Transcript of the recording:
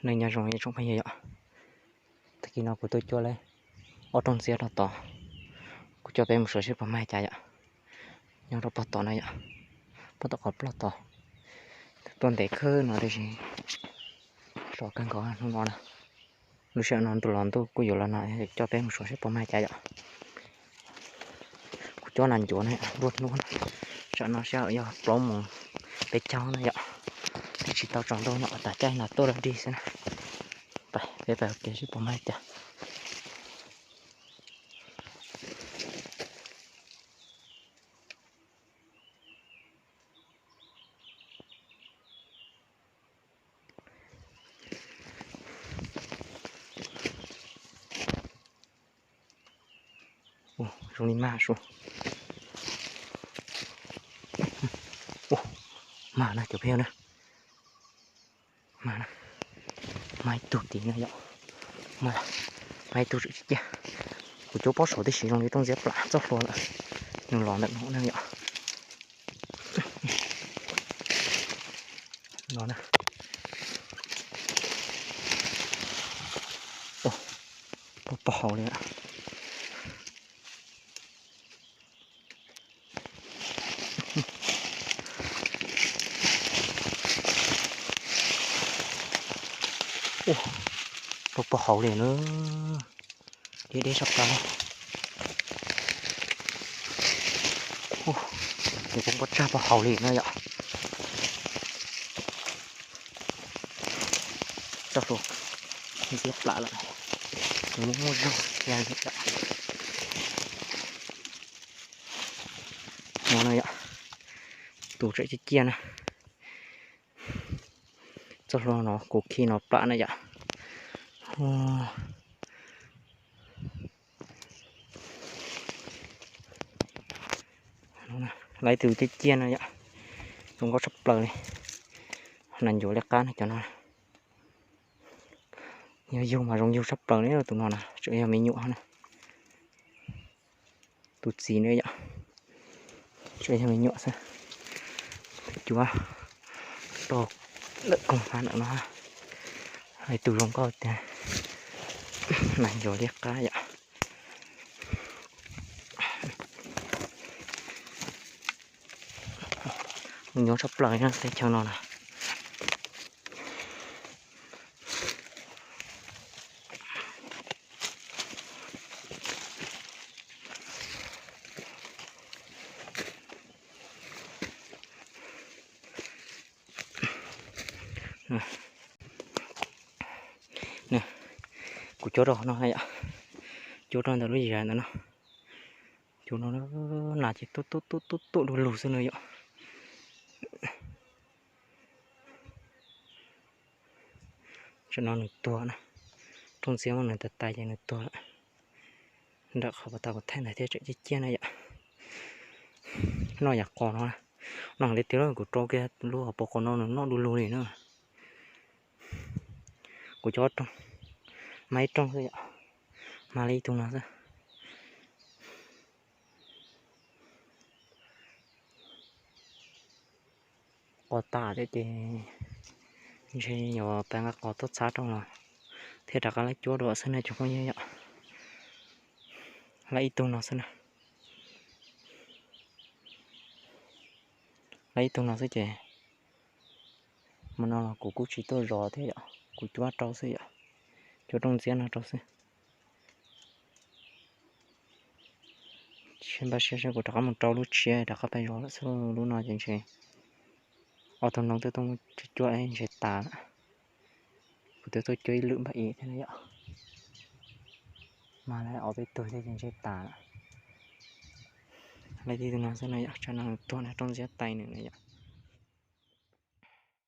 Neej nyob zoo ib tsoom phooj ywg yom, tag kis no kuv tuaj cuab lawm ob rooj ntxiab rau tod, kuv coj peb mus saib seb puas mag cas yom. Nyob rau pog tod no yom, pog tom qhov ploj tod, tuaj ntev kawg no tiam sis sov kawg nkaus hnub no na. Lub sij hawm no ntuj los ntuj kuj yuav los no, coj peb mus saib seb puas mag cas yom. Kuv cuab nas ncuav na, nruab hnub na, tsam no sij hawm yog plaub moos peb caug na yom, twb tsis tau tsaus ntuj no, tas caij no tuaj dog dig xwb na. Peb pais ua ke seb puas mag cas. Zoo li mag su. Mag na cov phooj ywg na. Mag na. Mag ib tug tid na yom. Mag ib tug tswm ciaj ciaj. Kuv cuab pob saud tib si zoo li rooj ntxiab plam txoj hlua lawm. Nws los ntawm no na yom. Los na. Pog pog hauv li. Pog pog hauv li na. Deb deb sab plaws. Tus poob pob tsag pog hauv li no yom. Txoj hlua ntxiab plam lawm, nws muaj muaj zog thiab yom. No na yom, tus tswm ciaj ciaj na. Txoj hlua no kuv khi no plam na yom. Lawv tus ciaj ciaj na yom, zoo nkauj tshaj plaws li. Nas ncuav liab qab na cov no. Yog yug mas zoo yug tshaj plaws li tus no na, tseem yog me nyuam na. Tus txiv na yom, tseem yog me nyuam xwb. Cuab rau lawm koog hab ntawm no, ib tug zoo nkauj tiag, nas ncuav liab qab yom. Ncuav tshaj plaws teb chaws no na. Kuv cuab rau no yom, cuab rau ntawm lub zis ntawm no. Cov no nas ces tuaj tuaj tuaj tuaj tuaj du lug xwb no yom. Tsam no nws tuag na, rooj ntxiab muab nws tais tais ces nws tuag lawm. Nram qhov pas tas kuv thaij ntawd thiab tseem ciaj ciaj na yom. Noj yam qos no, noj li tiag, kuv rau kiag lub hauv paus qos no nws noj du lug li na. Kuv cov rooj, mag ib rooj xwb yom, mag li ib tug no xwb. Qos tas thiab ces ntshe yuav pab nqa qos tuaj txhab rau los thiab rov qab lab cuab dua xwb na cov phooj ywg yom. Lab ib tug no xwb na. Lab ib tug no xwb ces hmo no los kuv kuj tsis tuaj zov thiab yom, kuv cuab rau xwb yom, cuab rooj ntxiab no rau xwb. Npaj siab seb kuv rov qab mus rau lub tshiab rov qab pais zov lawm xwb, lub no ces ntshe ob tug no twb tuaj cuab ntshe tas lawm. Kuv twb tuaj cuab ib lwm npaj ib thiab na yom. Mag lawm ob peb tug thiab ces ntshe tas lawm. Lab ib tug no xwb no yom, tsam no tuag na, rooj ntxiab tais nws na yom.